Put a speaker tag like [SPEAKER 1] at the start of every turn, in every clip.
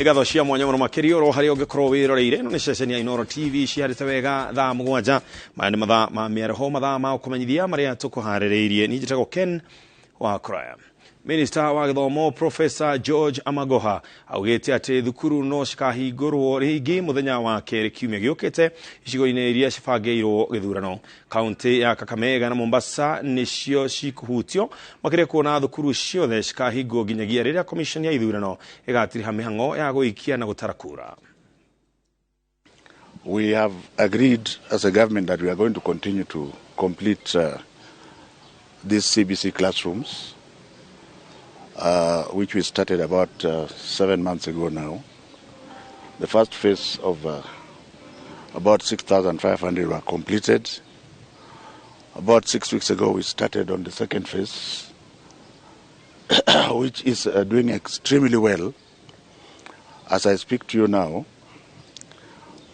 [SPEAKER 1] Nĩ ngatho cia mwanya mũno makĩria oro harĩa ũngĩkorwo wĩroreire. Ĩno nĩ ceceni ya Inooro TV ciarĩte wega thaa 7. Maya nĩ mathaa ma mĩaraho, mathaa ma gũkũmenyithia marĩa tũkũharĩrĩirie. Niĩ njĩtagwo Ken wa Kũraya. Minista wa gĩthomo Professor George Amagoha augĩte atĩ thukuru no cikahingũrwo rĩngĩ mũthenya wa kerĩ kiumia gĩũkĩte icigo-inĩ iria cibangĩirwo gĩthurano. Kaunti ya Kakamega na Mombasa nĩcio cikũhutio makĩria kuona thukuru ciothe cikahingwo nginyagia rĩrĩa commission ya ithurano ĩgatiriha mĩhang'o ya gũikia na gũtara kura.
[SPEAKER 2] We have agreed as a government that we are going to continue to complete these CBC classrooms, which we started about 7 months ago now. The first phase of about 6,500 were completed. About 6 weeks ago, we started on the second phase, which is doing extremely well. As I speak to you now,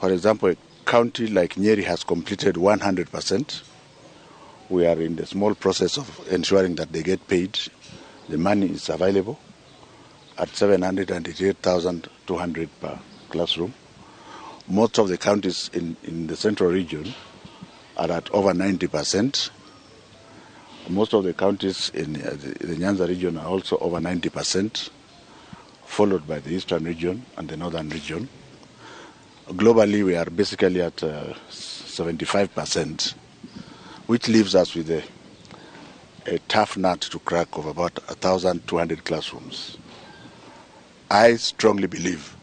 [SPEAKER 2] for example, a county like Nyeri has completed 100%. We are in the small process of ensuring that they get paid. The money is available at 788,200 per classroom. Most of the counties in the central region are at over 90%. Most of the counties in the Nyanza region are also over 90%, followed by the eastern region and the northern region. Globally, we are basically at 75%, which leaves us with a tough nut to crack of about 1,200 classrooms. I strongly believe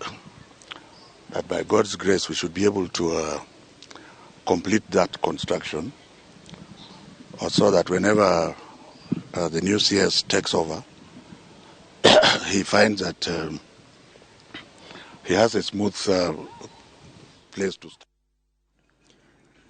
[SPEAKER 2] that by God's grace, we should be able to complete that construction, so that whenever the new CS takes over, he finds that he has a smooth place to start.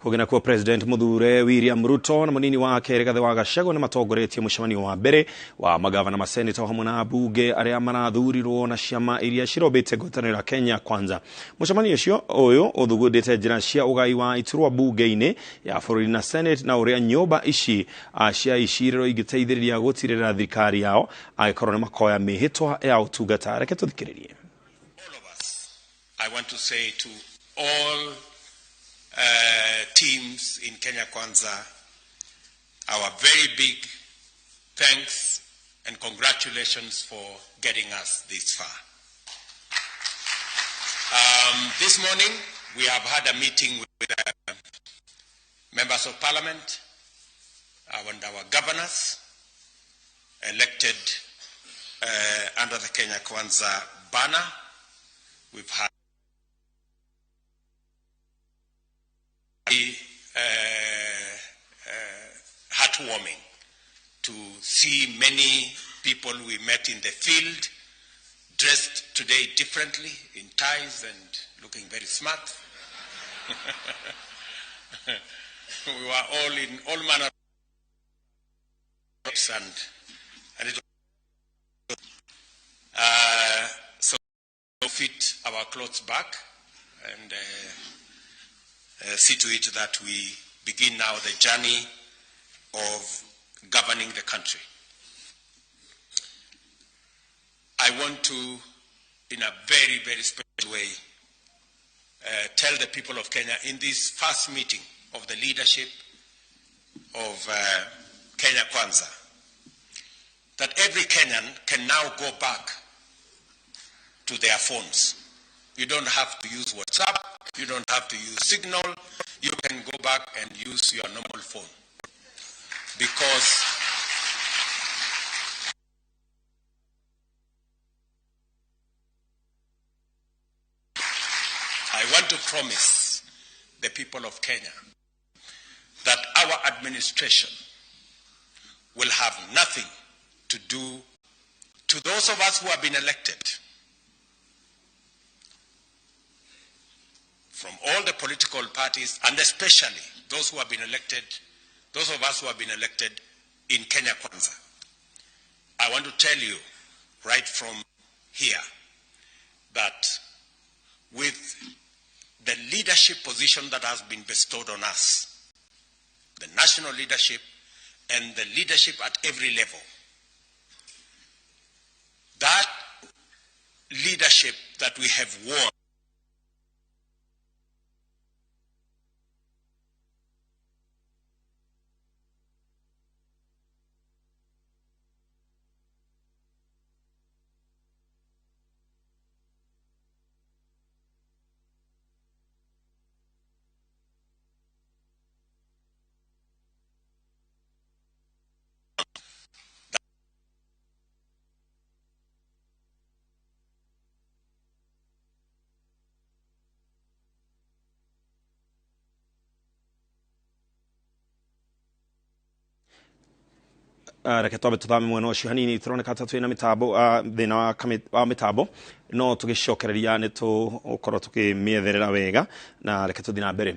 [SPEAKER 1] Kũngĩ nakuo President Muthure William Ruto na mũnini wake Rigathĩ wa Gachagua nĩ matongoretie mũcemanio wa mbere wa magavana, maseneta hamwe na ambunge arĩa marathurirwo na ciama iria cirombĩte ngwatanĩro ya Kenya Kwanza. Mũcemanio ũcio ũyũ ũthugundĩte njĩra cia ũgai wa iturwa mbunge-inĩ ya bũrũri na Senate na ũrĩa nyũmba ici cia icirĩro ingĩteithĩrĩria gũtirĩrĩra thirikari yao angĩkorwo nĩ makoya mĩhĩtwa ya ũtungata. Reke tũthikĩrĩrie.
[SPEAKER 3] All of us, I want to say to all teams in Kenya Kwanza, our very big thanks and congratulations for getting us this far. This morning, we have had a meeting with members of parliament and our governors elected under the Kenya Kwanza banner. We've had heartwarming to see many people we met in the field dressed today differently, in ties and looking very smart. We were all in all manner of and it was, so fit our clothes back and see to it that we begin now the journey of governing the country. I want to, in a very, very special way, tell the people of Kenya in this first meeting of the leadership of Kenya Kwanza, that every Kenyan can now go back to their phones. You don't have to use WhatsApp, you don't have to use Signal, you can go back and use your normal phone. Because I want to promise the people of Kenya that our administration will have nothing to do to those of us who have been elected from all the political parties, and especially those who have been elected, those of us who have been elected in Kenya Kwanza. I want to tell you right from here that with the leadership position that has been bestowed on us, the national leadership and the leadership at every level, that leadership that we have won.
[SPEAKER 1] Reke twambe tuthame mwena ũcio hanini tũroneka ta twĩna mĩtambo thĩna wa mĩtambo no tũgĩcokereria nĩ tũgũkorwo tũkĩmĩetherera wega na reke tũthiĩ na mbere.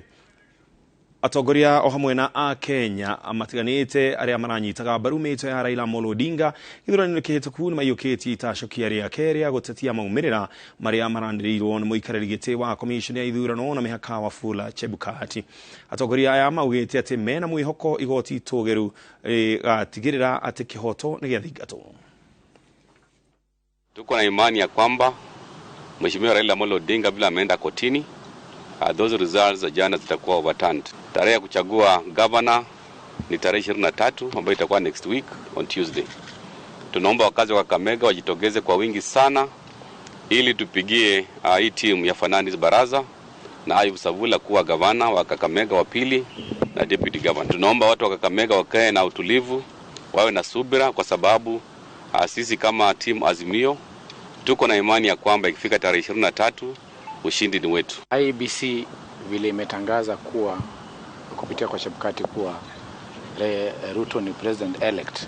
[SPEAKER 1] Atongoria o hamwe na a Kenya matiganĩte arĩa maranyitaga mbaru mĩto ya Raila Amolo Odinga gĩthurano-inĩ kĩhĩtũku nĩ maiyũkĩtie itacũkia rĩake rĩa gũtetia maumĩrĩra marĩa maranĩrĩirwo nĩ mũikarĩri gĩtĩ wa commission ya ithurano na mĩhaka Wafula Chebukati. Atongoria aya maugĩte atĩ mena mwĩhoko igoti itũgĩru rĩgatigĩrĩra atĩ kĩhoto nĩ gĩathingatwo.
[SPEAKER 4] Tuko na imani ya kwamba Mheshimiwa Raila Amolo Odinga bila ameenda kotini, those results za jana zitakuwa overturned. Tarehe ya kuchagua governor ni tarehe 23 ambayo itakuwa next week on Tuesday. Tunaomba wakazi wa Kakamega wajitokeze kwa wingi sana ili tupigie hii timu ya Fernandes Baraza na Ayub Savula kuwa gavana wa Kakamega wa pili na deputy governor. Tunaomba watu wa Kakamega wakae na utulivu, wawe na subira kwa sababu sisi kama timu Azimio tuko na imani ya kwamba ikifika tarehe 23 ushindi ni wetu.
[SPEAKER 5] IEBC vile imetangaza kuwa kupitia kwa Chebukati kuwa Ruto ni president elect.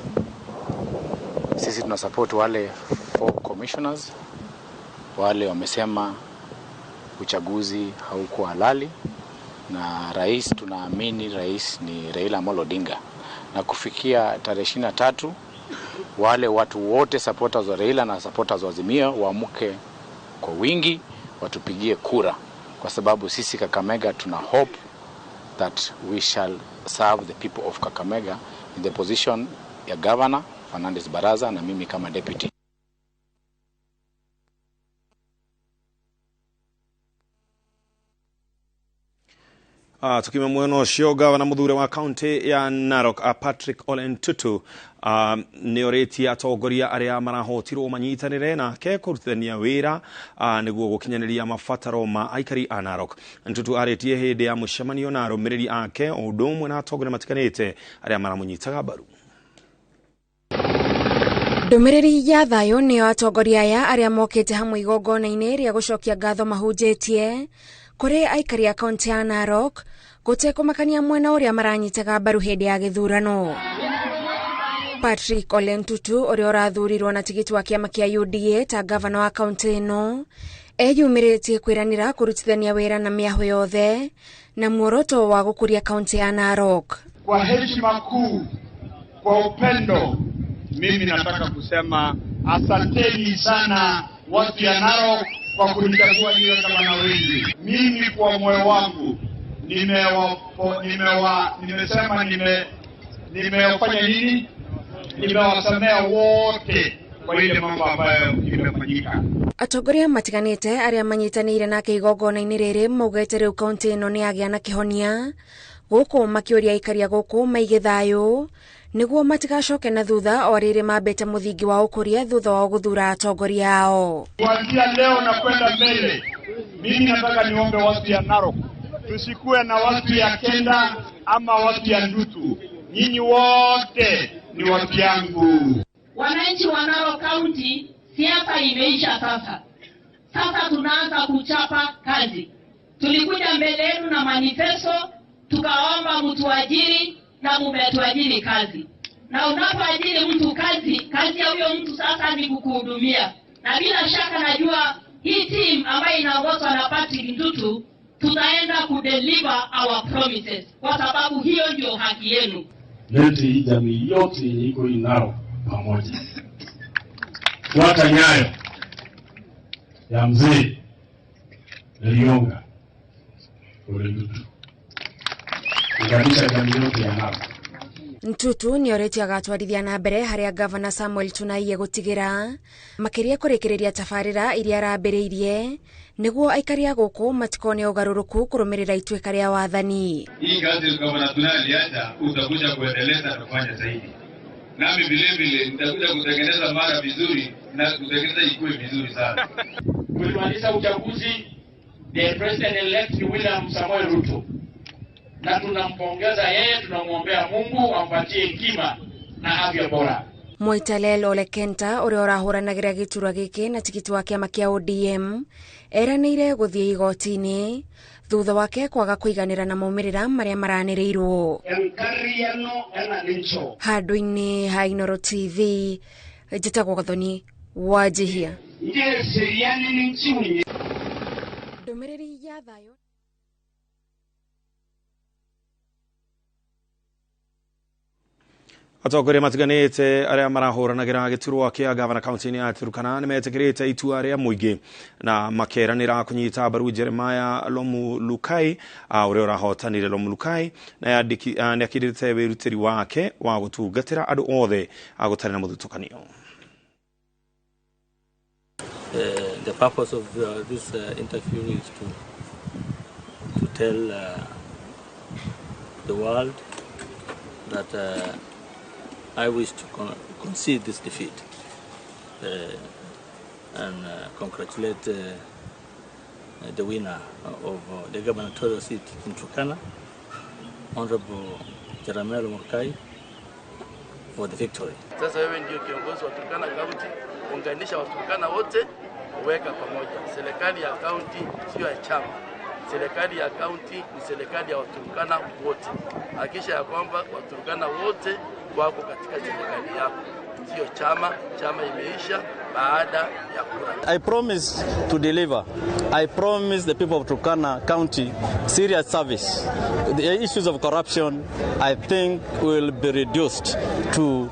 [SPEAKER 5] Sisi tuna support wale 4 commissioners wale wamesema uchaguzi haukuwa halali, na rais tunaamini rais ni Raila Amolo Odinga. Na kufikia tarehe 23 wale watu wote supporters wa Raila na supporters wa Azimio waamke kwa wingi watupigie kura, kwa sababu sisi Kakamega tuna hope that we shall serve the people of Kakamega in the position ya governor Fernandes Baraza na mimi kama deputy.
[SPEAKER 1] Tukima mwena ũcio gavana mũthure wa kaunti ya Narok Patrick Ole Ntutu nĩorĩtie atongoria arĩa marahotirwo manyitanĩre nake kũrutithania wĩra nĩguo gũkinyanĩria mabataro ma aikari a Narok. Ntutu arĩtie hĩndĩ ya mũcemanio na arũmĩrĩri ake o ũndũ ũmwe na atongoria matiganĩte arĩa maramũnyitaga mbaru.
[SPEAKER 6] Ndũmĩrĩri ya thayũ nĩyo atongoria aya arĩa mokĩte hamwe igongona-inĩ rĩa gũcokia ngatho mahunjĩtie kũrĩ aikari a kaunti ya Narok gũtekũmakania mwena ũrĩa maranyitaga mbaru hĩndĩ ya gĩthurano. Patrick Ole Ntutu ũrĩa ũrathurirwo na tigiti wa kĩama kĩa UDA ta gavana wa kaunti ĩno eyumĩrĩtie kwĩranĩra kũrutithania wĩra na mĩahũ yothe na muoroto wa gũkũria kaunti ya Narok.
[SPEAKER 7] Kwa heshima kuu, kwa upendo, mimi nataka kusema asanteni sana watu ya Narok kwa kunichagua niwe gavana wenu. Mimi kwa moyo wangu nimesema nimefanya nini? Nimewasamea wote kwa ile mambo ambayo imefanyika.
[SPEAKER 6] Atongoria matiganĩte arĩa manyitanĩire nake igongona-inĩ rĩrĩ maugĩte rĩu kaunti ĩno nĩ yagĩa na kĩhonia gũkũ makĩũria aikari a gũkũ maige thayũ nĩguo matigacoke na thutha o rĩrĩ mambĩte mũthingi wa ũkũria thutha wa gũthura atongoria ao.
[SPEAKER 7] Kuanzia leo na kwenda mbele, mimi nataka niombe watu ya Narok tusikuwe na watu ya Kenda ama watu ya Ndutu. Nyinyi wote ni watu yangu.
[SPEAKER 8] Wananchi wa Narok County, siasa imeisha sasa. Sasa tunaanza kuchapa kazi. Tulikuja mbele yenu na manifesto, tukaomba mtuajiri na mumetuajiri kazi. Na unapoajiri mtu kazi, kazi ya huyo mtu sasa ni kukuhudumia. Na bila shaka najua hii team ambayo inaongozwa na Patrick Ntutu tutaenda kudeliver our promises, kwa sababu hiyo ndio haki yenu.
[SPEAKER 9] Lete hii jamii yote yenye iko Narok pamoja. Fuata nyayo ya mzee Lerionga Ole Ntutu, unganisha jamii yote ya Narok.
[SPEAKER 6] Ntutu nĩorĩtio agatwarithia na mbere harĩa Gavana Samuel Tunai egũtigĩra makĩria kũrĩkĩrĩria tabarĩra iria arambĩrĩirie nĩguo aikari a gũkũ matikone ũgarũrũku kũrũmĩrĩra ituĩka rĩa wathani.
[SPEAKER 10] Hii kazi Gavana Tunai aliacha utakuja kuendeleza na kufanya zaidi. Nami vile vile nitakuja kutengeneza mara vizuri na kutengeneza ikue vizuri sana.
[SPEAKER 11] Tulimaliza uchaguzi, the president elect William Samoei Ruto, na tunampongeza yeye, tunamwombea Mungu ampatie hekima na afya bora.
[SPEAKER 6] Moitalel Ole Kenta ũrĩa ũrahũranagĩra gĩturwa gĩkĩ na tikiti wa kĩama kĩa ODM eranĩire gũthiĩ igoti-inĩ thutha wake kwaga kũiganĩra na maumĩrĩra marĩa maranĩrĩirwo. Handũ-inĩ ha Inooro TV, njĩtagwo Gathoni Wanjihia. Ndũmĩrĩri ya thayũ.
[SPEAKER 1] Atongoria matiganĩte arĩa marahũranagĩra gĩturwa kĩa gavana kaunti-inĩ ya Turkana nĩmetĩkĩrĩte itua rĩa mũingĩ na makeranĩra kũnyita mbaru Jeremiah Lomulukai ũrĩa ũrahotanire. Lomulukai nĩakindĩrĩte wĩrutĩri wake wa gũtungatĩra andũ othe gũtarĩ na mũthutũkanio.
[SPEAKER 12] The purpose of this interview is to tell the world that I wish to concede this defeat and congratulate the winner of the gubernatorial seat in Turkana, Honorable Jeremiah Lomorukai, for the victory.
[SPEAKER 13] Sasa wewe ndio kiongozi wa Turkana County, unganisha wa Turkana wote, weka pamoja. Serikali ya county sio ya chama. Serikali ya county ni serikali ya Waturkana wote. Hakikisha ya kwamba Waturkana wote wako katika serikali yako. Sio chama, chama imeisha baada ya kura.
[SPEAKER 14] I promise to deliver. I promise the people of Turkana County serious service. The issues of corruption, I think, will be reduced to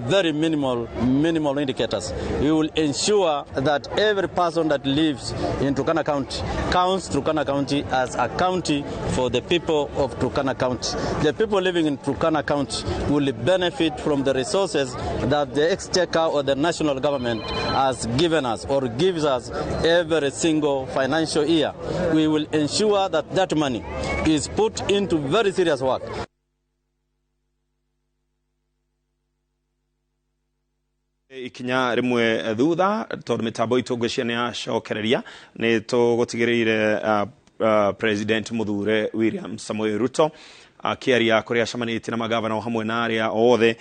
[SPEAKER 14] very minimal indicators. We will ensure that every person that lives in Turkana County counts Turkana County as a county for the people of Turkana County. The people living in Turkana County will benefit from the resources that the exchequer or the national government has given us or gives us every single financial year. We will ensure that that money is put into very serious work.
[SPEAKER 1] Ikinya rimwe thutha tondu mitambo itu ngwĩciria nĩ yacokereria nĩ tũgũtigĩrĩire President Muthure William Samoei Ruto akĩaria kũrĩa acemanĩtie na magavana o hamwe na arĩa othe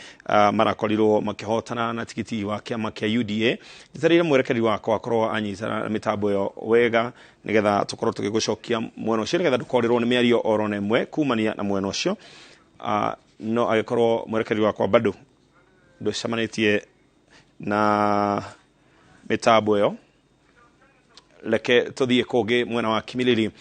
[SPEAKER 1] marakorirwo makĩhotana na tigiti wa kĩama kĩa UDA. Njetereire mwerekeri wakwa akorwo anyitana na mĩtambo ĩyo wega nĩgetha tũkorwo tũgĩgũcokia mwena ũcio nĩgetha ndũkorĩrwo nĩ mĩario oro na ĩmwe kumania na mwena ũcio. No agĩkorwo mwerekeri wakwa bado ndũcemanĩtie na mĩtambo ĩyo, reke tũthiĩ kũngĩ mwena wa Kimilili.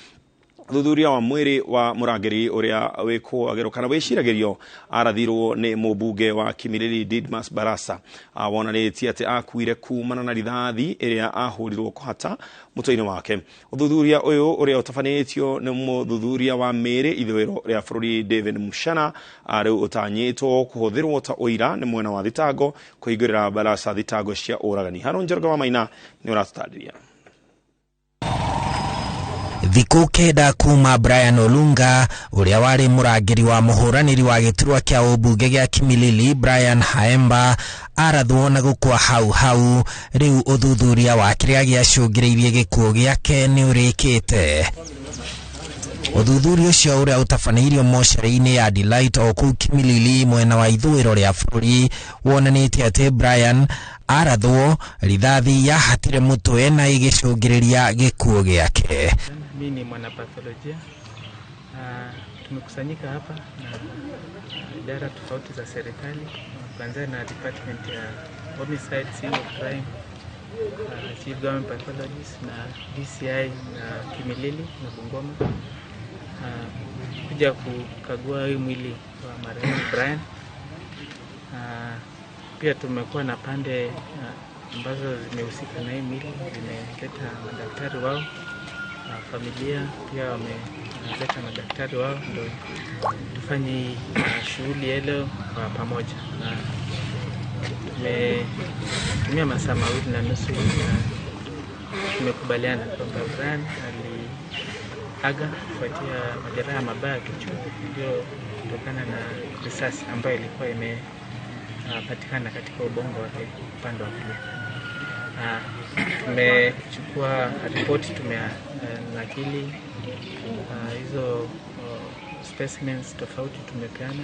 [SPEAKER 1] Thuthuria wa mwĩrĩ wa mũrangĩri ũrĩa wĩkũagĩrwo kana wĩciragĩrio arathirwo nĩ mũmbunge wa Kimilili Didmas Barasa wonanĩtie atĩ akuire kumana na rithathi ĩrĩa ahũrirwo kũhata mũtwe-inĩ wake. Ũthuthuria ũyũ ũrĩa ũtabanĩtio nĩ mũthuthuria wa mĩĩrĩ ithũĩro rĩa bũrũri David Mushana rĩu ũtanyĩtwo kũhũthĩrwo ta ũira nĩ mwena wa thitango kũhingũrĩra Barasa thitango cia ũragani. Haron Njoroge wa Maina nĩ ũratũtarĩria.
[SPEAKER 15] Thikũ kenda kuma Brian Olunga ũrĩa warĩ mũrangĩri wa mũhũranĩri wa gĩturwa kĩa ũmbunge gĩa Kimilili Brian Haemba arathwo na gũkua hau hau. Rĩu ũthuthuria wa kĩrĩa gĩacũngĩrĩirie gĩkuũ gĩake nĩ ũrĩkĩte. Ũthuthuria ũcio ũrĩa ũtabanĩirio mocarĩ-inĩ ya Delight o kũu Kimilili mwena wa ithũĩro rĩa bũrũri wonanĩtie atĩ Brian arathwo rithathi yahatire mũtwe na ĩgĩcũngĩrĩria gĩkuũ gĩake.
[SPEAKER 16] Mimi ni mwanapatholojia. Tumekusanyika hapa na idara tofauti za serikali, kuanzia na department ya homicide, scene of crime, chief government pathologist na DCI na Kimilili na Bungoma, kuja kukagua hii mwili wa marehemu Brian. Pia tumekuwa na pande ambazo zimehusika na hii mwili, zimeleta madaktari wao Familia pia wameleta madaktari wao ndio tufanye shughuli ya leo kwa pamoja, na tumetumia masaa 2.5 na tumekubaliana kwamba Brian aliaga kufuatia majeraha mabaya kichwa iliyotokana na risasi ambayo ilikuwa imepatikana katika ubongo wake upande wa kulia. Tumechukua ripoti, tumenakili hizo specimens tofauti tumepeana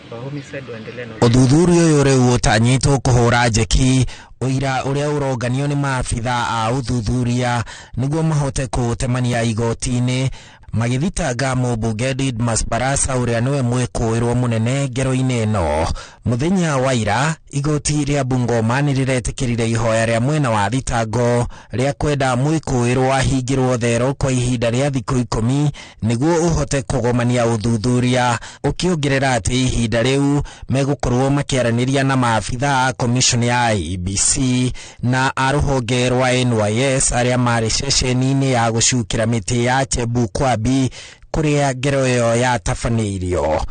[SPEAKER 16] kwa homicide waendelee na
[SPEAKER 15] Ũthuthuria ũyũ rĩu ũtanyĩtwo kũhũra njeki ũira ũrĩa ũronganio nĩ maabitha a ũthuthuria nĩguo mahote kũũtemania igoti-inĩ magĩthitanga mũmbunge Didmus Barasa ũrĩa nĩwe mwĩkũĩrwo mũnene ngero-inĩ ĩno. Mũthenya wa ira igoti rĩa Bungoma nĩ rĩretĩkĩrire ihoya rĩa mwena wa thitango rĩa kwenda mwĩkũĩrwo ahingĩrwo thero kwa ihinda rĩa thikũ 10 nĩguo ũhote kũgomania ũthuthuria, ũkĩongerera atĩ ihinda rĩu megũkorwo makĩaranĩria na maabitha a commission ya IEBC na a rũhonge rwa NYS arĩa marĩ ceceni-inĩ ya gũcukĩra mĩtĩ ya Chebukwabi kũrĩa ngero ĩyo yatabanĩirio.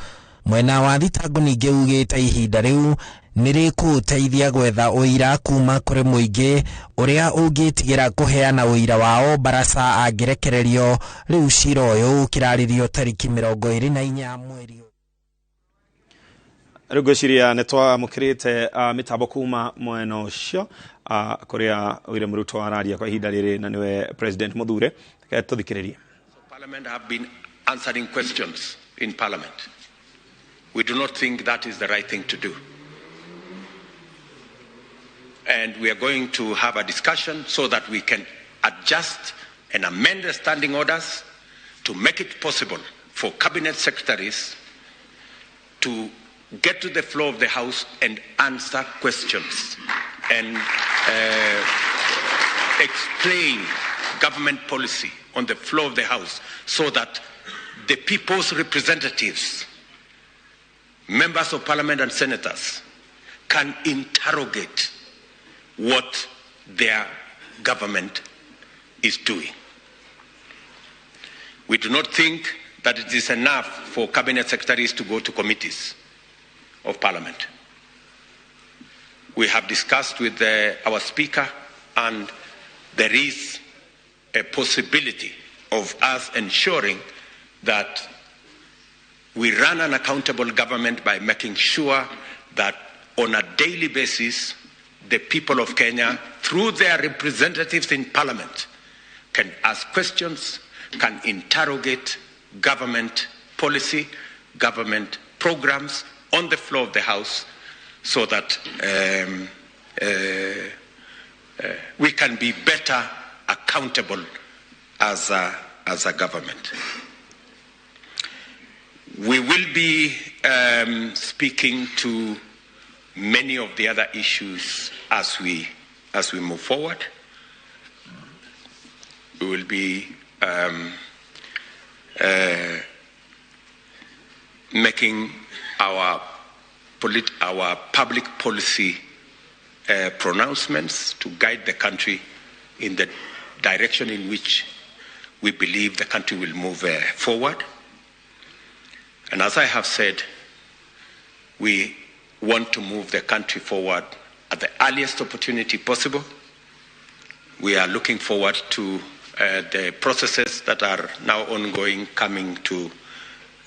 [SPEAKER 15] Mwena wa thitango ningĩ ugĩte ihinda rĩu nĩ rĩkũũteithia gwetha ũira kuma kũrĩ mũingĩ ũrĩa ũngĩtigĩra kũheana ũira wao Barasa angĩrekererio. Rĩu cira ũyũ ũkĩrarĩrio tarĩki 24 mweri.
[SPEAKER 1] Rĩu ngwĩciria nĩ twamũkĩrĩte mĩtambo kuma mwena ũcio kũrĩa William Ruto araria kwa ihinda rĩrĩ na nĩwe president mũthure. Reke tũthikĩrĩrie.
[SPEAKER 3] Parliament have been answering questions in Parliament. We do not think that is the right thing to do. And we are going to have a discussion so that we can adjust and amend the standing orders to make it possible for cabinet secretaries to get to the floor of the House and answer questions and explain government policy on the floor of the House so that the people's representatives, members of parliament and senators, can interrogate what their government is doing. We do not think that it is enough for cabinet secretaries to go to committees of parliament. We have discussed with our speaker, and there is a possibility of us ensuring that we run an accountable government by making sure that on a daily basis, the people of Kenya, through their representatives in parliament, can ask questions, can interrogate government policy, government programs on the floor of the House so that we can be better accountable as a government. We will be speaking to many of the other issues as we move forward. We will be making our public policy pronouncements to guide the country in the direction in which we believe the country will move forward. And as I have said, we want to move the country forward at the earliest opportunity possible. We are looking forward to the processes that are now ongoing coming to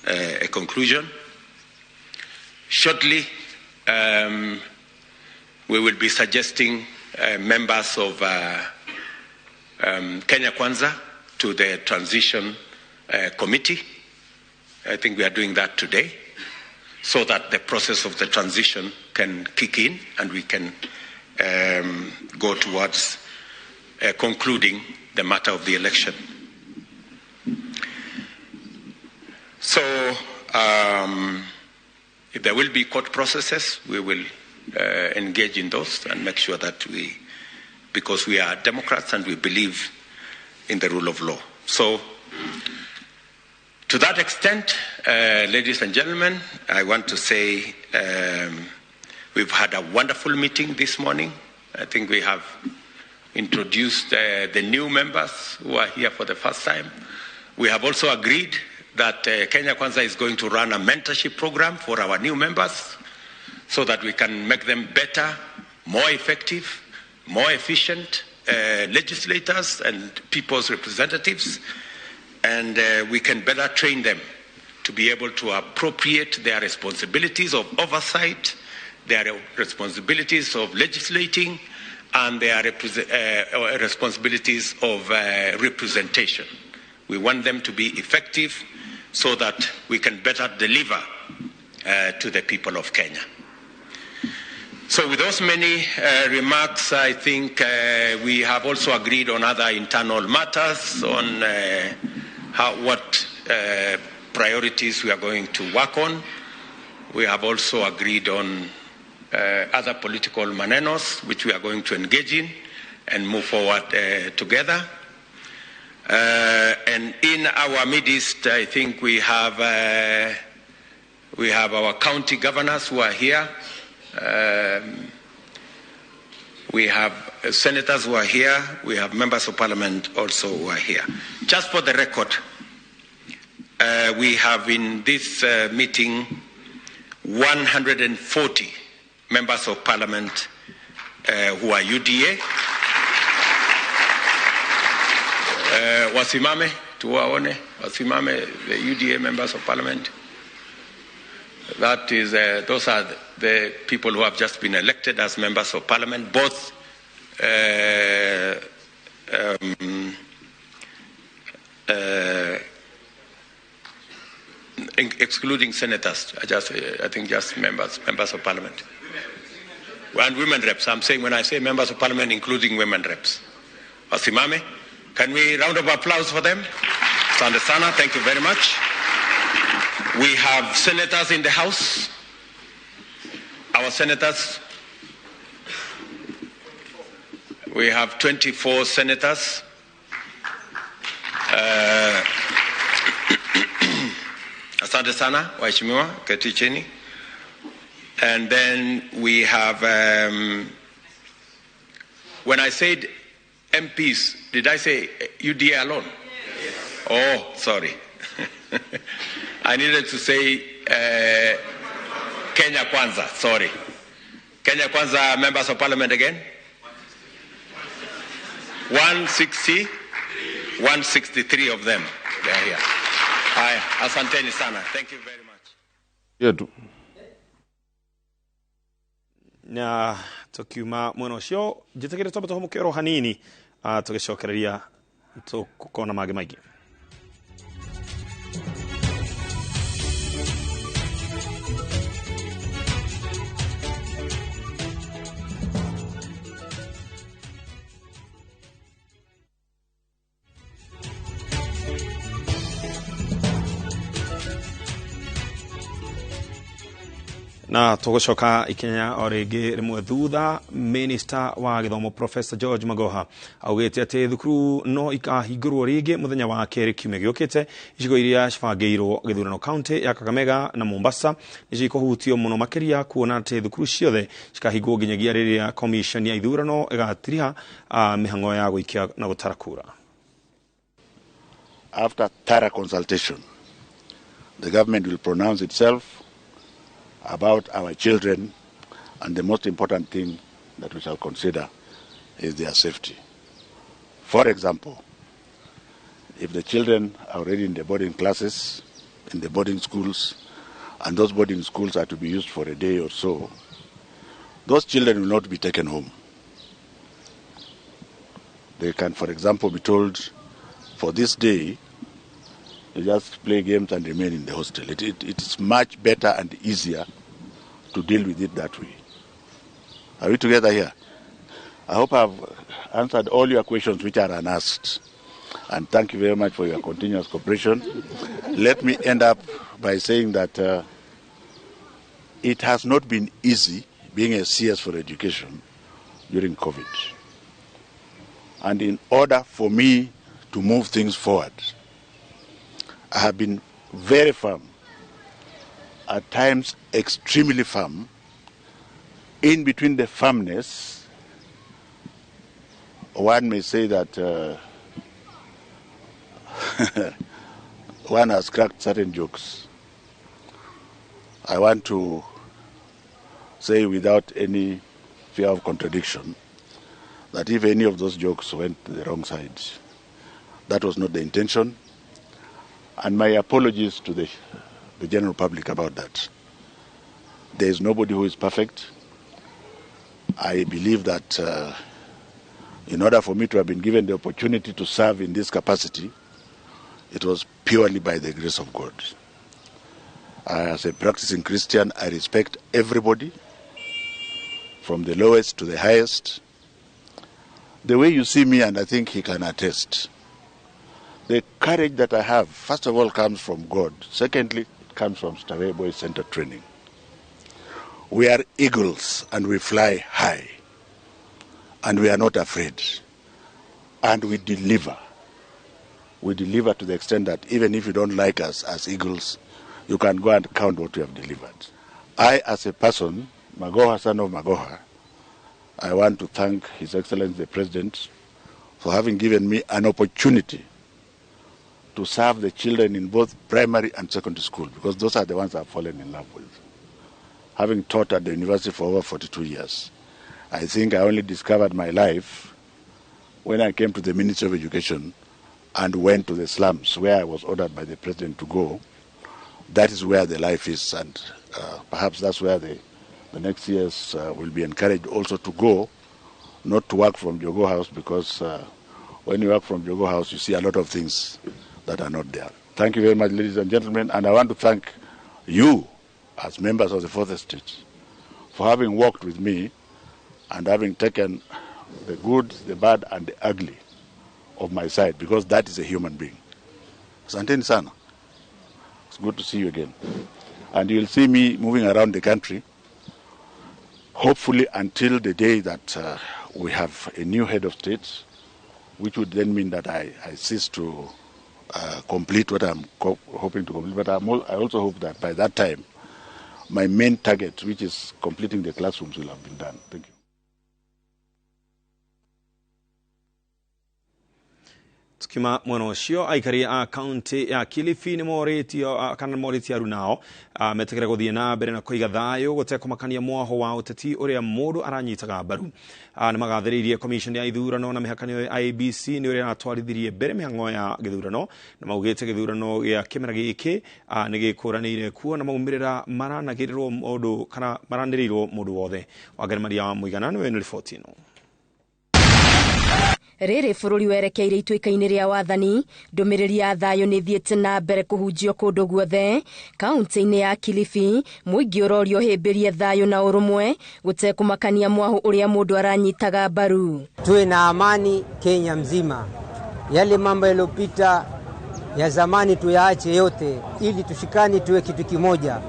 [SPEAKER 3] a conclusion. Shortly, we will be suggesting members of Kenya Kwanza to the transition committee. I think we are doing that today so that the process of the transition can kick in and we can go towards concluding the matter of the election. So, if there will be court processes, we will engage in those and make sure that we, because we are Democrats and we believe in the rule of law. So, to that extent, ladies and gentlemen, I want to say we've had a wonderful meeting this morning. I think we have introduced the new members who are here for the first time. We have also agreed that Kenya Kwanza is going to run a mentorship program for our new members so that we can make them better, more effective, more efficient legislators and people's representatives, and we can better train them to be able to appropriate their responsibilities of oversight, their responsibilities of legislating, and their responsibilities of representation. We want them to be effective so that we can better deliver to the people of Kenya. So with those many remarks, I think we have also agreed on other internal matters, on what priorities we are going to work on. We have also agreed on other political manenos, which we are going to engage in and move forward together. And in our midst, I think we have our county governors who are here. We have senators who are here. We have members of parliament also who are here. Just for the record, we have in this meeting 140 members of parliament who are UDA. Wasimame, tuwaone, wasimame, the UDA members of parliament. That is, those are the people who have just been elected as members of parliament, both excluding senators. I think just members of parliament. And women reps. I'm saying when I say members of parliament, including women reps. Wasimame, can we round of applause for them? Asante sana, thank you very much. We have senators in the house. Our senators. We have 24 senators. Asante sana, waheshimiwa, keti chini. And then we have, when I said MPs, did I say UDA alone? Yes. Oh, sorry. I needed to say Kenya Kwanza, sorry. Kenya Kwanza members of parliament again? 160, 163 of them. They are here. Haya, asanteni sana. Thank you very much.
[SPEAKER 17] Yetu.
[SPEAKER 1] Na tukiuma mwena ucio njitigire twambe tũhũmũke oro hanini tũgĩcokereria tũkona mangĩ maingĩ. Na tugucoka ikinya o rĩngĩ rĩmwe thutha minister wa gĩthomo Professor George Magoha augĩte atĩ thukuru no ikahingũrwo rĩngĩ mũthenya wa kerĩ kiumia gĩũkĩte. Icigo iria cibangĩirwo gĩthurano kaunti ya Kakamega na Mombasa nĩcio ikũhutio mũno makĩria kuona atĩ thukuru ciothe cikahingwo nginyagia rĩrĩa commission ya ithurano ĩgatiriha mĩhang'o ya gũikia na gũtara kura.
[SPEAKER 2] After thorough consultation, the government will pronounce itself about our children, and the most important thing that we shall consider is their safety. For example, if the children are already in the boarding classes, in the boarding schools, and those boarding schools are to be used for a day or so, those children will not be taken home. They can, for example, be told, for this day, you just play games and remain in the hostel. It is much better and easier to deal with it that way. Are we together here? I hope I've answered all your questions which are unasked. And thank you very much for your continuous cooperation. Let me end up by saying that it has not been easy being a CS for education during COVID. And in order for me to move things forward, I have been very firm, at times extremely firm, in between the firmness One may say that one has cracked certain jokes. I want to say without any fear of contradiction that if any of those jokes went to the wrong side, that was not the intention, and my apologies to the general public about that. There is nobody who is perfect. I believe that in order for me to have been given the opportunity to serve in this capacity, it was purely by the grace of God. As a practicing Christian, I respect everybody, from the lowest to the highest. The way you see me, and I think he can attest, the courage that I have, first of all, comes from God. Secondly, it comes from Starehe Boys Center training. We are eagles and we fly high. And we are not afraid. And we deliver. We deliver to the extent that even if you don't like us as eagles, you can go and count what we have delivered. I, as a person, Magoha, son of Magoha, I want to thank His Excellency the President for having given me an opportunity to serve the children in both primary and secondary school, because those are the ones I've fallen in love with. Having taught at the university for over 42 years, I think I only discovered my life when I came to the Ministry of Education and went to the slums where I was ordered by the President to go. That is where the life is, and perhaps that's where the next years will be encouraged also to go, not to work from Jogoo House, because when you work from Jogoo House, you see a lot of things that are not there. Thank you very much, ladies and gentlemen, and I want to thank you as members of the Fourth Estate for having worked with me and having taken the good, the bad, and the ugly of my side, because that is a human being. Asanteni sana. It's good to see you again. And you'll see me moving around the country, hopefully until the day that we have a new head of state, which would then mean that I cease to complete what I'm hoping to complete. But I also hope that by that time, my main target, which is completing the classrooms, will have been done. Thank you.
[SPEAKER 1] Tukima mwena ũcio aikari a kaunti ya Kilifi nĩ morĩtio kana morĩtie arunao metekere gũthiĩ na mbere na kũiga thayũ gũtekũmakania mwaho wa ũteti ũrĩa mũndũ aranyitaga mbaru. Nĩ magathĩrĩirie commission ya ithurano na mĩhakanio ya IEBC nĩ ũrĩa ĩratwarithirie mbere mĩhang'o ya gĩthurano na maugĩte gĩthurano gĩa kĩmera gĩkĩ nĩ gĩkũranĩire kuo na maumĩrĩra maranagĩrĩrwo mũndũ kana maranĩrĩirwo mũndũ wothe. Wangari Maria wa Mũigana nĩwe nĩ riboti ĩno.
[SPEAKER 17] Rĩrĩ bũrũri werekeire ituĩka-inĩ rĩa wathani, ndũmĩrĩri ya thayũ nĩ ĩthiĩte na mbere kũhunjio kũndũ guothe. Kaunti-inĩ ya Kilifi, mũingĩ ũrorio ũhĩmbĩrie thayũ na ũrũmwe gũtekũmakania mwahu ũrĩa mũndũ aranyitaga mbaru.
[SPEAKER 18] Tuwe na amani Kenya mzima. Yale mambo yaliyopita ya zamani tuyaache yote ili tushikane tuwe kitu kimoja.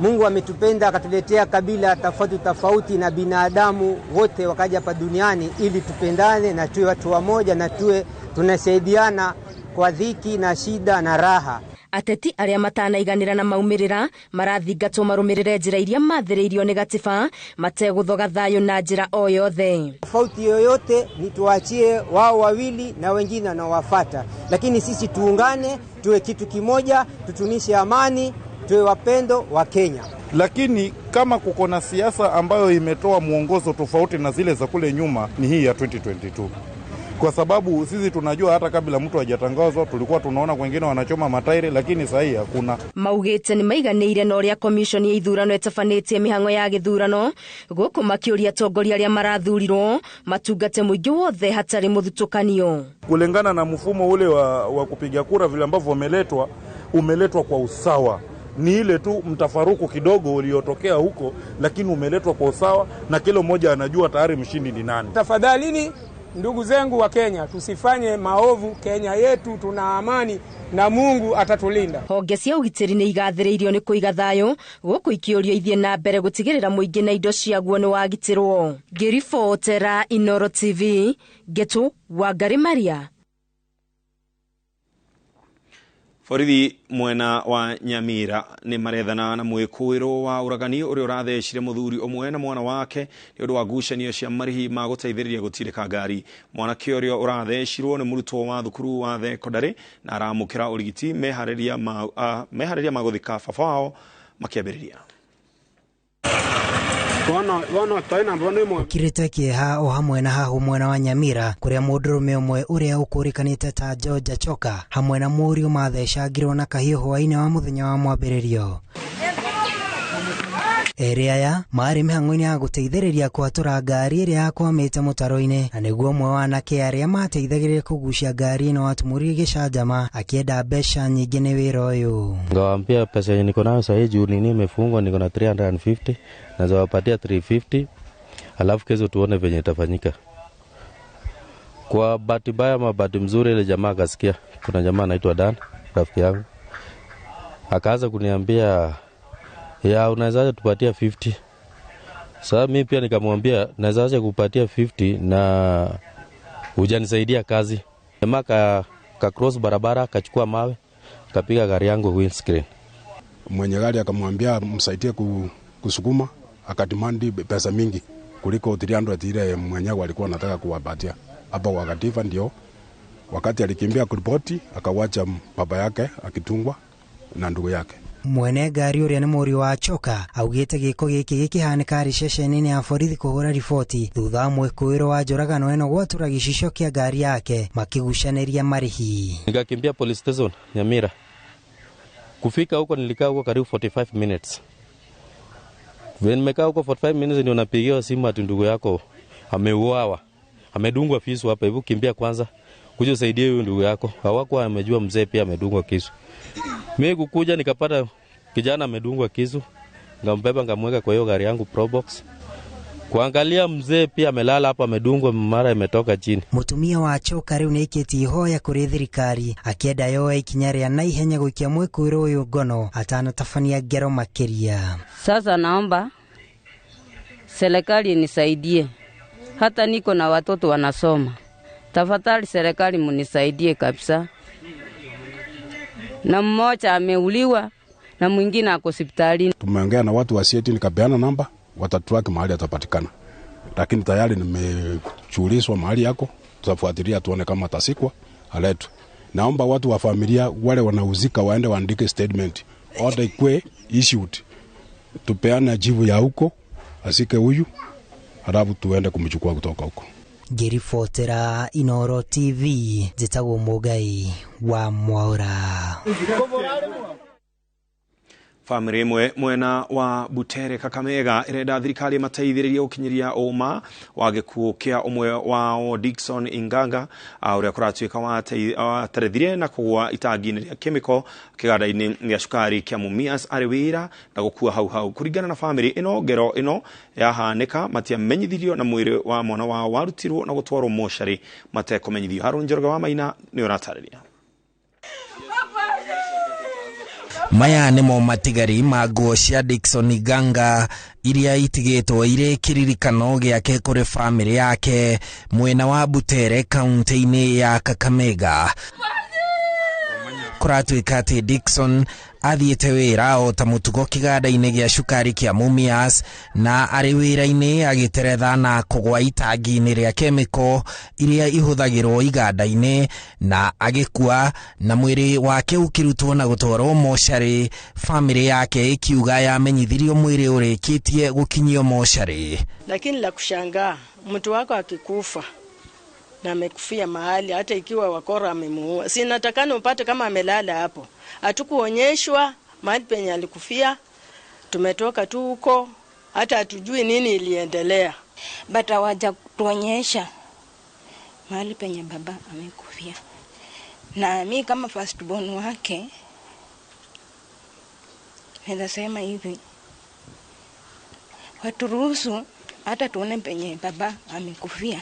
[SPEAKER 18] Mungu ametupenda akatuletea kabila tofauti tofauti na binadamu wote wakaja hapa duniani ili tupendane na tuwe watu wamoja na tuwe tunasaidiana kwa dhiki na shida na raha.
[SPEAKER 17] Ateti arĩa matanaiganĩra na maumĩrĩra marathingatwo marũmĩrĩre njĩra iria mathĩrĩirio nĩ gatiba mategũthoga thayũ na njĩra o yothe.
[SPEAKER 18] Tofauti yoyote ni tuachie wao wawili na wengine wanaowafuata, lakini sisi tuungane tuwe kitu kimoja, tutumishe amani, tuwe wapendo wa Kenya.
[SPEAKER 19] Lakini kama kuko na siasa ambayo imetoa mwongozo tofauti na zile za kule nyuma ni hii ya 2022. Kwa sababu sisi tunajua hata kabla mtu hajatangazwa tulikuwa tunaona wengine wanachoma matairi, lakini sasa hii hakuna.
[SPEAKER 17] Maugite ni maiganĩire na ũrĩa commission ya ithurano ĩtabanĩtie mĩhang'o ya gĩthurano gũkũ makĩũria atongoria arĩa marathurirwo matungate mũingĩ wothe hatarĩ mũthutũkanio.
[SPEAKER 19] Kulingana na mfumo ule wa kupiga kura vile ambavyo umeletwa kwa usawa. Ni ile tu mtafaruku kidogo uliotokea huko, lakini umeletwa kwa usawa na kila mmoja anajua tayari mshindi ni nani.
[SPEAKER 20] Tafadhalini ndugu zangu wa Kenya, tusifanye maovu. Kenya yetu tuna amani na Mungu atatulinda.
[SPEAKER 17] Honge cia ũgitĩri nĩ igathĩrĩirio nĩ kũiga thayũ gũkũ ikĩũrio ithiĩ na mbere gũtigĩrĩra mũingĩ na indo ciaguo nĩ wagitĩrwo. Ngĩribotera Inoro TV, Ngetu Wangari Maria.
[SPEAKER 1] Borithi mwena wa Nyamira nĩ marethana na mwĩkũĩrwo wa ũragani ũrĩa ũrathecire mũthuri ũmwe na mwana wake nĩ ũndũ wa ngucanio cia marĩhi ma gũteithĩrĩria gũtirĩka ngari. Mwanake ũrĩa ũrathecirwo nĩ mũrutwo wa thukuru wa thekondarĩ na aramũkĩra ũrigiti meharĩria ma gũthika baba wao makĩambĩrĩria.
[SPEAKER 21] Ukirite kieha o hamwe na hahu mwena wa Nyamira kuria mundurume umwe uria ukurikanite ta George Choka hamwe na muriu mathecangirwo na kahiũ hwainĩ wa muthenya wa mwambĩrĩrio. Ere aya marĩ mĩhang'o-inĩ ya gũteithĩrĩria kwatura ngari ĩrĩa yakwamĩte mũtaro-inĩ, na nĩguo ũmwe wa anake arĩa mateithagĩrĩria kũgucia ngari ĩno atumũrire gĩcanjama akĩenda mbeca nyingĩ nĩ wĩra ũyũ.
[SPEAKER 22] Ngawaambia pesa yenye niko nayo sahii juu nini imefungwa, niko na 350 naweza wapatia 350 alafu kesho tuone venye itafanyika. Kwa bahati mbaya ama bahati mzuri, ile jamaa akasikia, kuna jamaa anaitwa Dan rafiki yangu, akaanza kuniambia ya unawezaje tupatia 50. Sasa mimi pia nikamwambia nawezaje kupatia 50 na hujanisaidia kazi. Jamaa ka cross barabara akachukua mawe kapiga gari yangu windscreen.
[SPEAKER 23] Mwenye gari akamwambia msaidie kusukuma, akademand pesa mingi kuliko 300 ile mwenyewe alikuwa anataka kuwapatia. Hapo wakatifa ndio wakati alikimbia kuripoti akawacha baba yake akitungwa na ndugu yake.
[SPEAKER 21] Mwene ngari ũrĩa nĩ mũriũ wa Choka augĩte gĩko gĩkĩ gĩkĩhanĩka arĩ ceceni-inĩ ya borithi kũhũra riboti thutha wa mwĩkũĩrwo wa njũragano ĩno gwatura gĩcicio kĩa ngari yake makĩgucanĩria marĩhi.
[SPEAKER 22] Nikakimbia police station Nyamira. Kufika huko nilikaa huko karibu 45 minutes. When nimekaa huko 45 minutes ndio napigiwa simu ati ndugu yako ameuawa. Amedungwa kisu hapa, hebu kimbia kwanza kuja usaidie huyu ndugu yako. Hawakuwa amejua mzee pia amedungwa kisu. Mimi kukuja nikapata kijana amedungwa kisu, ngambeba ngamweka kwa hiyo gari yangu Probox. Kuangalia mzee pia amelala hapa amedungwa mara imetoka chini.
[SPEAKER 21] Mutumia wa Choka riu nĩaikĩtie ihoya kũrĩ thirikari akĩenda yoe ikinya rĩa naihenya gũikia mwĩkũĩrwo ũyũ ngono atanatabania ngero makĩria.
[SPEAKER 24] Sasa naomba serikali nisaidie, hata niko na watoto wanasoma. Tafadhali serikali munisaidie kabisa. Na mmoja ameuliwa na mwingine ako hospitalini.
[SPEAKER 23] Tumeongea na watu wa CID, nikapeana namba, watatrack mahali atapatikana. Lakini tayari nimechulizwa mahali yako, tutafuatilia tuone kama atasikwa aletwe. Naomba watu wa familia wale wanahusika waende waandike statement, order ikwe issued, tupeane jibu ya huko asike huyu, halafu tuende kumchukua kutoka huko.
[SPEAKER 21] Ngĩribotera Inoro TV njĩtagwo Mũngai wa Mwaura.
[SPEAKER 1] Famĩlĩ ĩmwe mwena wa Butere Kakamega ĩrenda thirikari ĩmateithĩrĩrie gũkinyĩria ũma wa gĩkuũ kĩa ũmwe wao Dickson Inganga ũrĩa kũratuĩka waterethire na kũgũa itangi-inĩ rĩa kemiko kĩganda-inĩ gĩa cukari kĩa Mumias arĩ wĩra na gũkua hau hau. Kũringana na famĩlĩ ĩno, ngero ĩno yahanĩka matiamenyithirio na mwĩrĩ wa mwana wao warutirwo na gũtwarwo mocarĩ matekũmenyithio. Harũni Njoroge wa Maina nĩ ũratarĩria.
[SPEAKER 15] Maya nĩmo matigari ma nguo cia Dickson Inganga iria itigĩtwo irĩ kĩririkano gĩake kũrĩ famĩlĩ yake mwena wa Butere kaunti-inĩ ya Kakamega. Kũratuĩka atĩ Dickson athiĩte wĩra o ta mũtugo kĩganda-inĩ gĩa cukari kĩa Mumias na arĩ wĩra-inĩ agĩteretha na kũgũa itangi-inĩ rĩa kemiko iria ihũthagĩrwo iganda-inĩ na agĩkua, na mwĩrĩ wake ũkĩrutwo na gũtwarwo mocarĩ. Famĩlĩ yake ĩkiuga yamenyithirio mwĩrĩ ũrĩkĩtie gũkinyio mocarĩ.
[SPEAKER 25] Lakini la kushangaa, mtu wako akikufa na amekufia mahali, hata ikiwa wakora amemuua, si natakana upate kama amelala hapo. Hatukuonyeshwa mahali penye alikufia, tumetoka tu huko, hata hatujui nini iliendelea.
[SPEAKER 26] But hawaja kutuonyesha mahali penye baba amekufia. Na mi kama first born wake naweza sema hivi, waturuhusu hata tuone penye baba amekufia.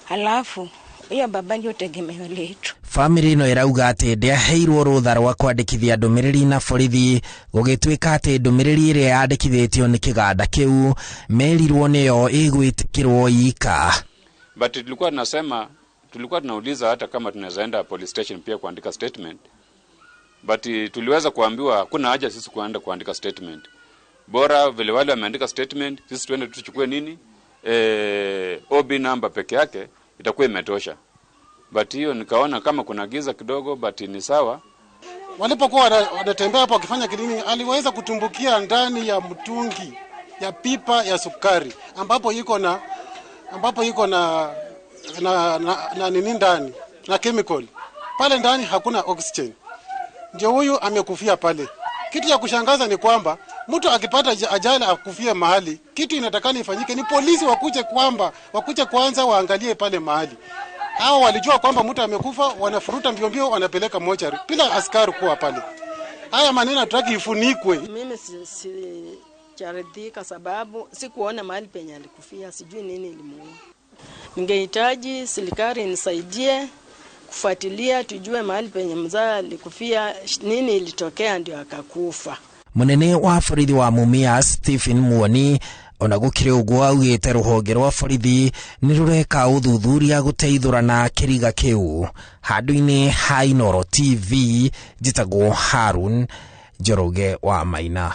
[SPEAKER 26] Halafu hiyo baba ndio tegemeo letu.
[SPEAKER 15] Famĩlĩ ĩno ĩrauga atĩ ndĩaheirwo rũtha rwa kwandĩkithia ndũmĩrĩri na borithi, gũgĩtuĩka atĩ ndũmĩrĩri ĩrĩa yandĩkithĩtio nĩ kĩganda kĩu merirwo nĩyo ĩgwĩtĩkĩrwo ika.
[SPEAKER 27] But tulikuwa tunasema, tulikuwa tunauliza hata kama tunaweza enda police station pia kuandika statement.
[SPEAKER 4] But tuliweza kuambiwa hakuna haja sisi kuenda kuandika statement. Bora vile wale wameandika statement, sisi tuende tuchukue nini? OB number peke yake itakuwa imetosha. But hiyo nikaona kama kuna giza kidogo, but ni sawa.
[SPEAKER 5] Walipokuwa wanatembea hapo wakifanya cleaning, aliweza kutumbukia ndani ya mtungi ya pipa ya sukari ambapo iko na nini ndani, na chemical. Pale ndani hakuna oxygen. Ndio huyu amekufia pale. Kitu ya kushangaza ni kwamba mtu akipata ajali akufia mahali, kitu inatakana ifanyike ni polisi wakuje kwanza waangalie pale mahali. Hao walijua kwamba mtu amekufa, wanafuruta mbio mbio wanapeleka mochari bila askari kuwa pale. Haya maneno hatutaki ifunikwe.
[SPEAKER 25] Mimi sijaridhika sababu sikuona mahali penye alikufia, sijui nini ilimuua. Ningehitaji serikali nisaidie kufuatilia tujue mahali penye mzaa alikufia, nini ilitokea ndio akakufa.
[SPEAKER 15] Munene wa borithi wa Mumias Stephen Muoni ona gũkĩrĩ ũguo augĩte rũhonge rwa borithi nĩ rũreka ũthuthuria gũteithũrana kĩriga kĩu. Handũ-inĩ ha Inooro TV njĩtagwo Harun Njoroge wa Maina.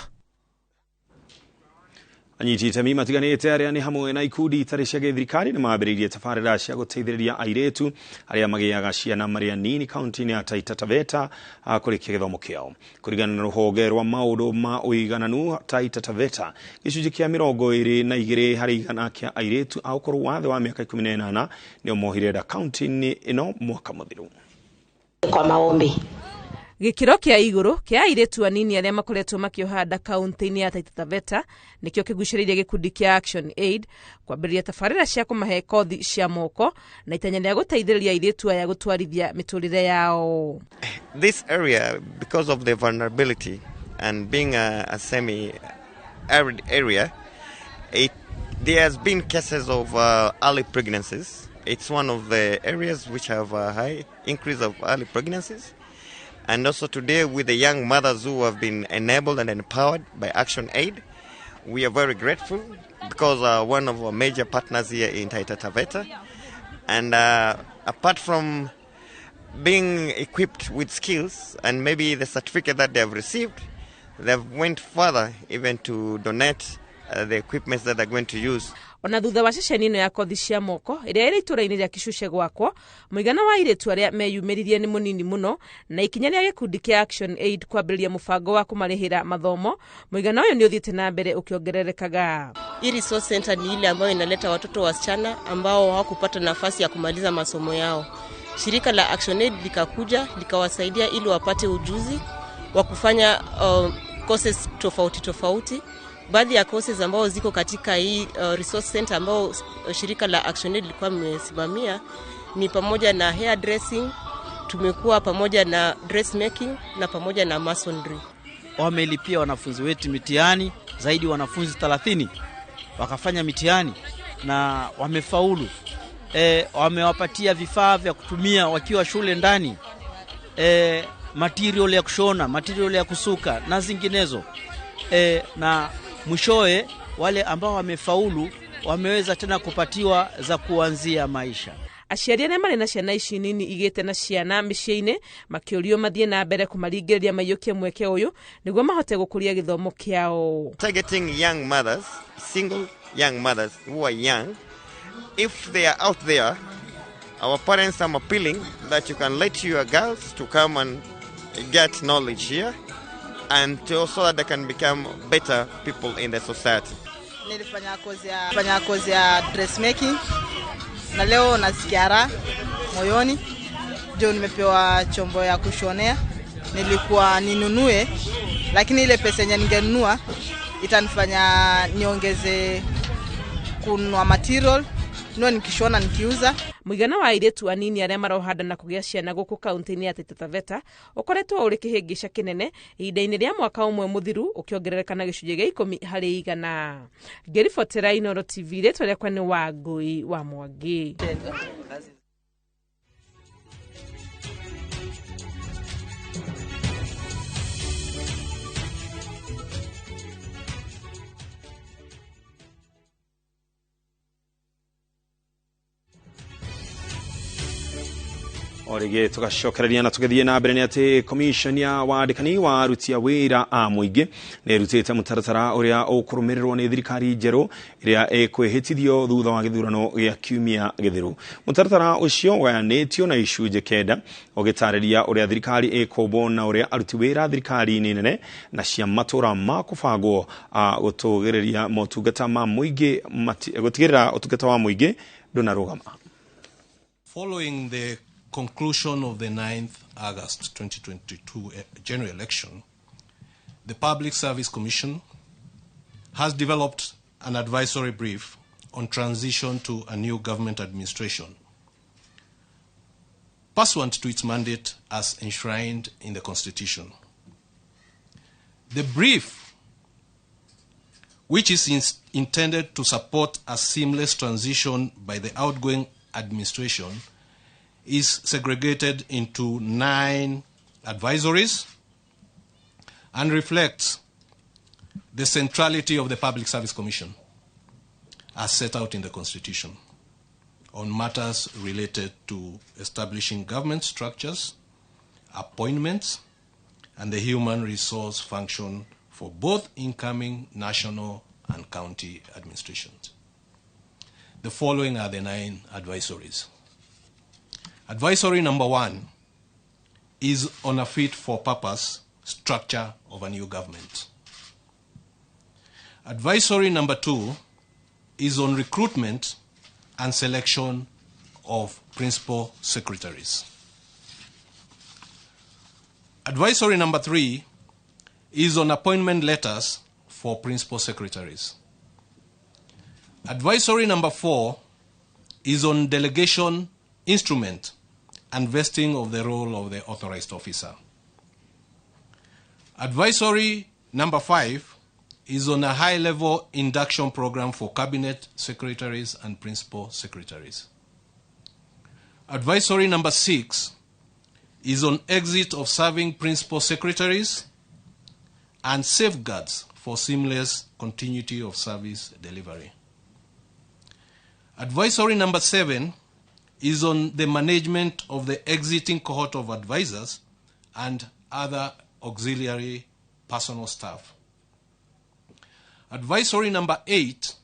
[SPEAKER 1] Anyiti itemi matiganĩte arĩa nĩ hamwe na ikundi itarĩ cia gĩthirikari nĩ mambĩrĩirie tabarĩra cia gũteithĩrĩria airĩtu arĩa magĩaga ciana marĩ anini kaunti-inĩ ya Taita Taveta kũrĩkia gĩthomo kĩao. Kũringana na rũhonge rwa maũndũ ma ũigananu Taita Taveta, gĩcunjĩ kĩa 22 harĩ igana kĩa airĩtu a ũkũrũ wa thĩ wa mĩaka 18 nĩo mohire nda kaunti-inĩ ĩno mwaka mũthiru.
[SPEAKER 7] Kwa maombi
[SPEAKER 8] gĩkĩro kĩa igũrũ kĩa airĩtu anini arĩa makoretwo makĩoha nda kaunti-inĩ ya Taita Taveta nĩkĩo kĩgucĩrĩirie gĩkundi kĩa Action Aid kwambĩrĩria tabarĩra cia kũmahe kothi cia moko na itanya rĩa gũteithĩrĩria airĩtu aya gũtwarithia mĩtũrĩre yao.
[SPEAKER 9] This area, because of the vulnerability and being a semi-arid area, there has been cases of early pregnancies. It's one of the areas which have a high increase of early pregnancies. And also today, with the young mothers who have been enabled and empowered by Action Aid, we are very grateful because one of our major partners here in Taita Taveta. And apart from being equipped with skills and maybe the certificate that they have received, they've went further even to donate the equipment that they're going to use.
[SPEAKER 8] Ona thutha wa ceceni ĩno ya kothi cia moko ĩrĩa ĩrĩ itũra-inĩ rĩa Kĩcuce gwakwo, mũigana wa airĩtu arĩa meyumĩririe nĩ mũnini mũno, na ikinya rĩa gĩkundi kĩa Action Aid kwambĩrĩria mũbango wa kũmarĩhĩra mathomo, mũigana ũyũ nĩ ũthiĩte na mbere ũkĩongererekaga.
[SPEAKER 10] Hii resource center ni ile ambayo inaleta watoto wasichana ambao hawakupata nafasi ya kumaliza masomo yao. Shirika la Action Aid likakuja likawasaidia ili wapate ujuzi wa kufanya courses tofauti tofauti. Baadhi ya courses ambao ziko katika hii resource center ambao shirika la Action Aid lilikuwa limesimamia ni pamoja na hair dressing, tumekuwa pamoja na dressmaking na pamoja na masonry.
[SPEAKER 27] Wamelipia wanafunzi wetu mitihani, zaidi wanafunzi 30 wakafanya mitihani na wamefaulu. Wamewapatia vifaa vya kutumia wakiwa shule ndani, material ya kushona, material ya kusuka na zinginezo. Na mwishowe wale ambao wamefaulu wameweza tena kupatiwa za kuanzia maisha.
[SPEAKER 8] Aciari arĩa marĩ na ciana ici nini igĩte na ciana mĩciĩ-inĩ makĩũrio mathiĩ na mbere kũmaringĩrĩria maiyũkie mweke ũyũ nĩguo mahote gũkũria gĩthomo kĩao.
[SPEAKER 9] Targeting young mothers, single young mothers who are young, if they are out there, our parents are appealing that you can let your girls to come and get knowledge here and so that they can become better people in the society.
[SPEAKER 28] Nilifanya kozi ya dressmaking na leo nasikia raha moyoni ndio nimepewa chombo ya kushonea. Nilikuwa ninunue, lakini ile pesa yenye ningenunua itanifanya niongeze kununua material no nikishona nikiuza.
[SPEAKER 8] Mũigana wa airĩtu anini arĩa marohanda na kũgĩa ciana gũkũ kaunti-inĩ ya Taita Taveta ũkoretwo ũrĩ kĩhĩngĩca kĩnene ihinda-inĩ rĩa mwaka ũmwe mũthiru, ũkĩongerereka na gĩcunjĩ gĩa 10 harĩ igana. Ngĩribotera Inooro TV, rĩtwa rĩakwa nĩ Wangũi wa Mwangi.
[SPEAKER 1] O rĩngĩ tũgacokereria na tũgĩthiĩ na mbere nĩ atĩ commission ya wandĩkani wa aruti a wĩra a mũingĩ nĩ ĩrutĩte mũtaratara ũrĩa ũkũrũmĩrĩrwo nĩ thirikari njerũ ĩrĩa ĩkwĩhĩtithio thutha wa gĩthurano gĩa kiumia gĩthiru. Mũtaratara ũcio ũgayanĩtio na icunjĩ 9 ũgĩtarĩria ũrĩa thirikari ĩkũmbwo na ũrĩa aruti wĩra thirikari-inĩ nene na cia matũra makũbangwo gũtũgĩrĩria motungata ma mũingĩ, gũtigĩrĩra ũtungata wa mũingĩ ndũnarũgama.
[SPEAKER 2] Following the conclusion of the 9th August 2022 general election, the Public Service Commission has developed an advisory brief on transition to a new government administration, pursuant to its mandate as enshrined in the Constitution. The brief, which is intended to support a seamless transition by the outgoing administration, is segregated into 9 advisories and reflects the centrality of the Public Service Commission as set out in the Constitution on matters related to establishing government structures, appointments, and the human resource function for both incoming national and county administrations. The following are the 9 advisories. Advisory number 1 is on a fit-for-purpose structure of a new government. Advisory number 2 is on recruitment and selection of principal secretaries. Advisory number 3 is on appointment letters for principal secretaries. Advisory number 4 is on delegation instrument and vesting of the role of the authorized officer. Advisory number 5 is on a high-level induction program for cabinet secretaries and principal secretaries. Advisory number 6 is on exit of serving principal secretaries and safeguards for seamless continuity of service delivery. Advisory number 7 is on the management of the exiting cohort of advisors and other auxiliary personal staff. Advisory number 8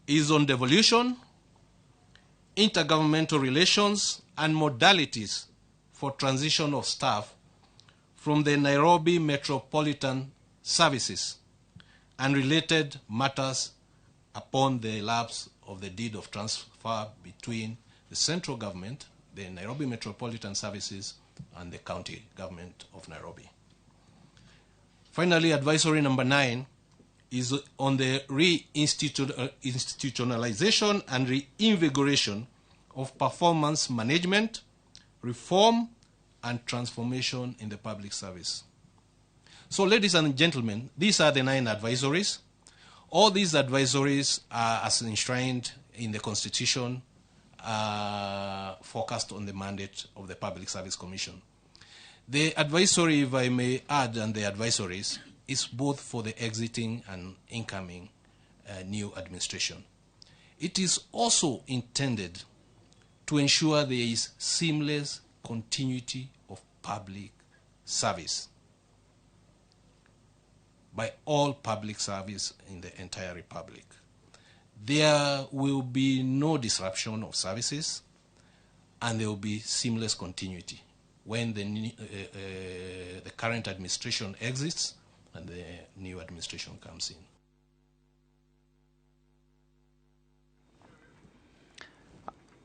[SPEAKER 2] is on devolution, intergovernmental relations, and modalities for transition of staff from the Nairobi Metropolitan Services and related matters upon the lapse of the deed of transfer between the central government, the Nairobi Metropolitan Services, and the county government of Nairobi. Finally, advisory number 9 is on the reinstitutionalization and reinvigoration of performance management, reform, and transformation in the public service. So, ladies and gentlemen, these are the 9 advisories. All these advisories are as enshrined in the Constitution, focused on the mandate of the Public Service Commission. The advisory, if I may add, and the advisories, is both for the exiting and incoming new administration. It is also intended to ensure there is seamless continuity of public service by all public service in the entire republic. There will be no disruption of services, and there will be seamless continuity when the current administration exits and the new administration comes in.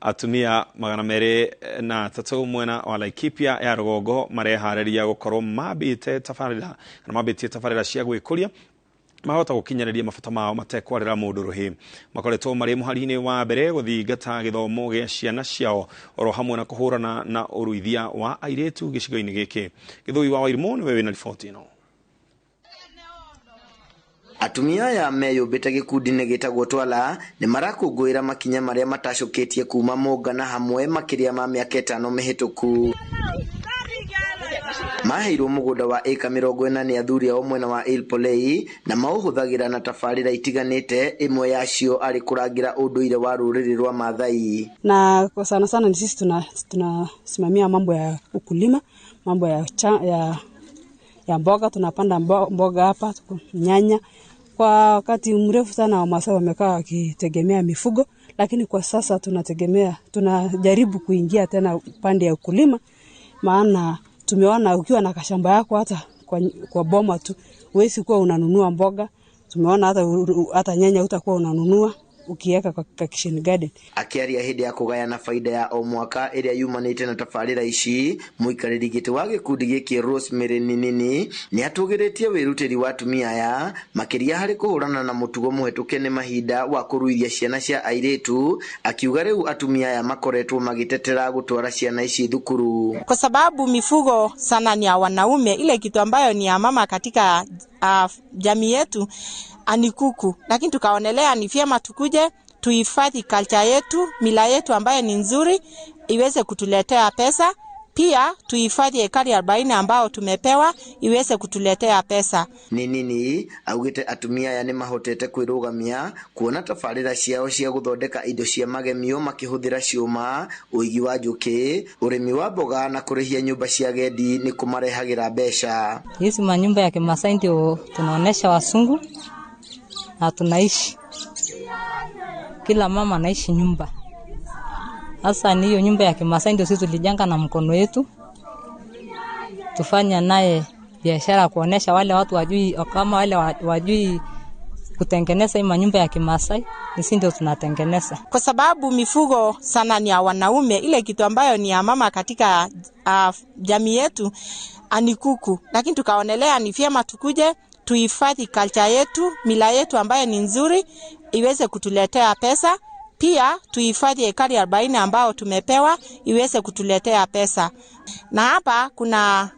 [SPEAKER 1] Atumia 203 mwena wa Laikipia ya rũgongo mareharĩria gũkorwo mambĩte tabarĩra kana mambĩtie tabarĩra cia gwĩkũria mahota gũkinyanĩria mabata mao matekwarĩra mũndũ rũhĩ. Makoretwo marĩ mũhari-inĩ wa mbere gũthingata gĩthomo gĩa ciana ciao oro hamwe na kũhũrana na ũruithia wa airĩtu gĩcigo-inĩ gĩkĩ. Gĩthũi wa Wairimũ nĩwe wĩna riboti ĩno.
[SPEAKER 3] Atumia aya meyũmbĩte gĩkundi-inĩ gĩtagwo Twala nĩ marakũngũĩra makinya marĩa matacũkĩtie kuma mongana hamwe makĩria ma mĩaka 5 mĩhĩtũku. Maheirwo mũgũnda wa ĩka 40 nĩ athuri ao mwena wa Ilpolei na maũhũthagĩra na tabarĩra itiganĩte, ĩmwe yacio arĩ kũrangĩra ũndũire wa rũrĩrĩ rwa Maathai.
[SPEAKER 6] Na kwa sana sana ni sisi tunasimamia mambo ya ukulima, mambo ya mboga, tunapanda mboga hapa, nyanya. Kwa wakati mrefu sana Wamasai wamekaa wakitegemea mifugo, lakini kwa sasa tunajaribu kuingia tena pande ya ukulima, maana tumeona ukiwa na kashamba yako hata kwa boma tu huwezi kuwa unanunua mboga. Tumeona hata nyanya utakuwa unanunua ukiweka kwa kitchen garden.
[SPEAKER 3] Akiaria hindi ya kugayana faida ya o mwaka ĩrĩa yumanĩte na tabarĩra ici, mũikarĩri gĩtĩ wa gĩkundi gĩkĩ Rosemary Ninini nĩ atũgĩrĩtie wĩrutĩri wa atumia aya makĩria harĩ kũhũrana na mũtugo mũhetũke nĩ mahinda wa kũruithia ciana cia airĩtu, akiuga rĩu atumia aya makoretwo magĩtetera gũtwara ciana ici thukuru.
[SPEAKER 11] Kwa sababu mifugo sana ni ya wanaume, ile kitu ambayo ni ya mama katika jamii yetu ni kuku, lakini tukaonelea ni vyema tukuje tuhifadhi culture yetu, mila yetu ambayo ni nzuri iweze kutuletea pesa. Pia tuhifadhi ekari 40 ambao tumepewa iweze kutuletea pesa.
[SPEAKER 3] Ninini augite atumia aya nĩmahotete kwĩrũgamia kuona tabarĩra ciao cia gũthondeka indo cia magemio makĩhũthĩra ciũma, ũigi wa njũkĩ, ũrĩmi wa mboga na kũrĩhia nyũmba cia agendi nĩ kũmarehagĩra mbeca.
[SPEAKER 12] Hizi manyumba ya Kimasai ndio tunaonesha wasungu na tunaishi. Kila mama anaishi nyumba. Sasa ni hiyo nyumba ya Kimasai ndio sisi tulijenga na mkono yetu. Tufanya naye biashara kuonesha wale watu wajui, kama wale wajui kutengeneza hii manyumba ya Kimasai, sisi ndio tunatengeneza.
[SPEAKER 11] Kwa sababu mifugo sana ni ya wanaume, ile kitu ambayo ni ya mama katika jamii yetu ni kuku, lakini tukaonelea ni vyema tukuje tuhifadhi culture yetu, mila yetu ambayo ni nzuri iweze kutuletea pesa. Pia tuhifadhi ekari 40 ambao tumepewa iweze kutuletea pesa. Na hapa kuna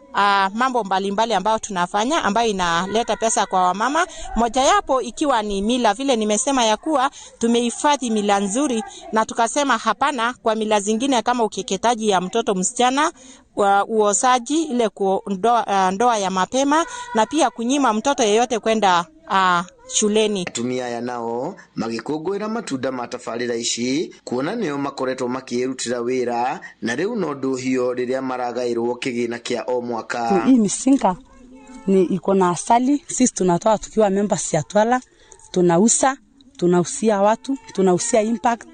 [SPEAKER 11] mambo mbalimbali ambayo tunafanya ambayo inaleta pesa kwa wamama. Moja yapo ikiwa ni mila, vile nimesema ya kuwa tumehifadhi mila nzuri na tukasema hapana kwa mila zingine kama ukeketaji ya mtoto msichana, uosaji ile ndoa ya mapema, na pia kunyima mtoto yeyote kwenda shuleni.
[SPEAKER 3] Atumia aya nao magĩkũngũĩra matunda ma tabarĩra ici kuona nĩo makoretwo makĩĩrutĩra wĩra na rĩu no ndũhio rĩrĩa maragaĩrwo kĩgĩna kĩa o mwaka.
[SPEAKER 6] Hii misinga ni iko na asali, sisi tunatoa tukiwa members ya Twala, tunausa, tunausia watu, tunausia Impact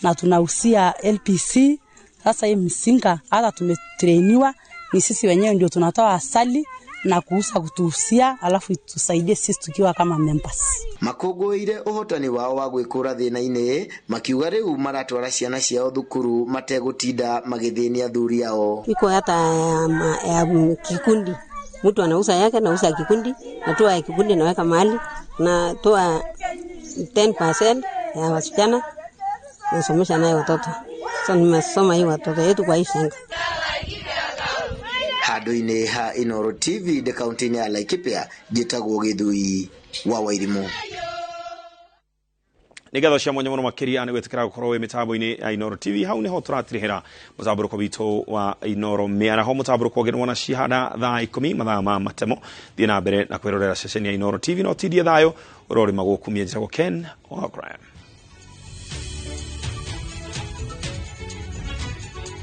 [SPEAKER 6] na tunausia LPC. Sasa hii misinga hata tumetrainiwa ni sisi wenyewe ndio tunatoa asali na kuusa kutuusia, alafu tusaidie sisi tukiwa kama members.
[SPEAKER 3] Makũngũĩire ũhotani wao wa gwĩkũra thĩna-inĩ makiuga rĩu maratwara ciana ciao thukuru mategũtinda magĩthĩnia athuri ao.
[SPEAKER 13] Iko hata ya kikundi, mtu anauza yake, nauza kikundi, natoa ya kikundi naweka mahali, natoa 10% ya wasichana nasomesha naye watoto. Sasa nimesoma hii watoto yetu kwa hii shanga.
[SPEAKER 3] Handũ-inĩ ha Inooro TV ndĩ kaunti-inĩ ya Laikipia, njĩtagwo Gĩthui wa Wairimu.
[SPEAKER 1] Nĩ ngatho cia mwanya mũno makĩria nĩ gwĩtĩkĩra gũkorwo wĩ mĩtambo-inĩ ya Inooro TV. Hau nĩho tũratirihĩra mũtambũrũko witũ wa Inooro mĩaraho, mũtambũrũko ũngĩ nĩwona cihana thaa 10 mathaa ma matemo. Thiĩ na mbere na kwĩrorera ceceni ya Inooro TV, no tindie thayũ ũrorĩma gũkumia. Njĩtagwo Ken wa Crime.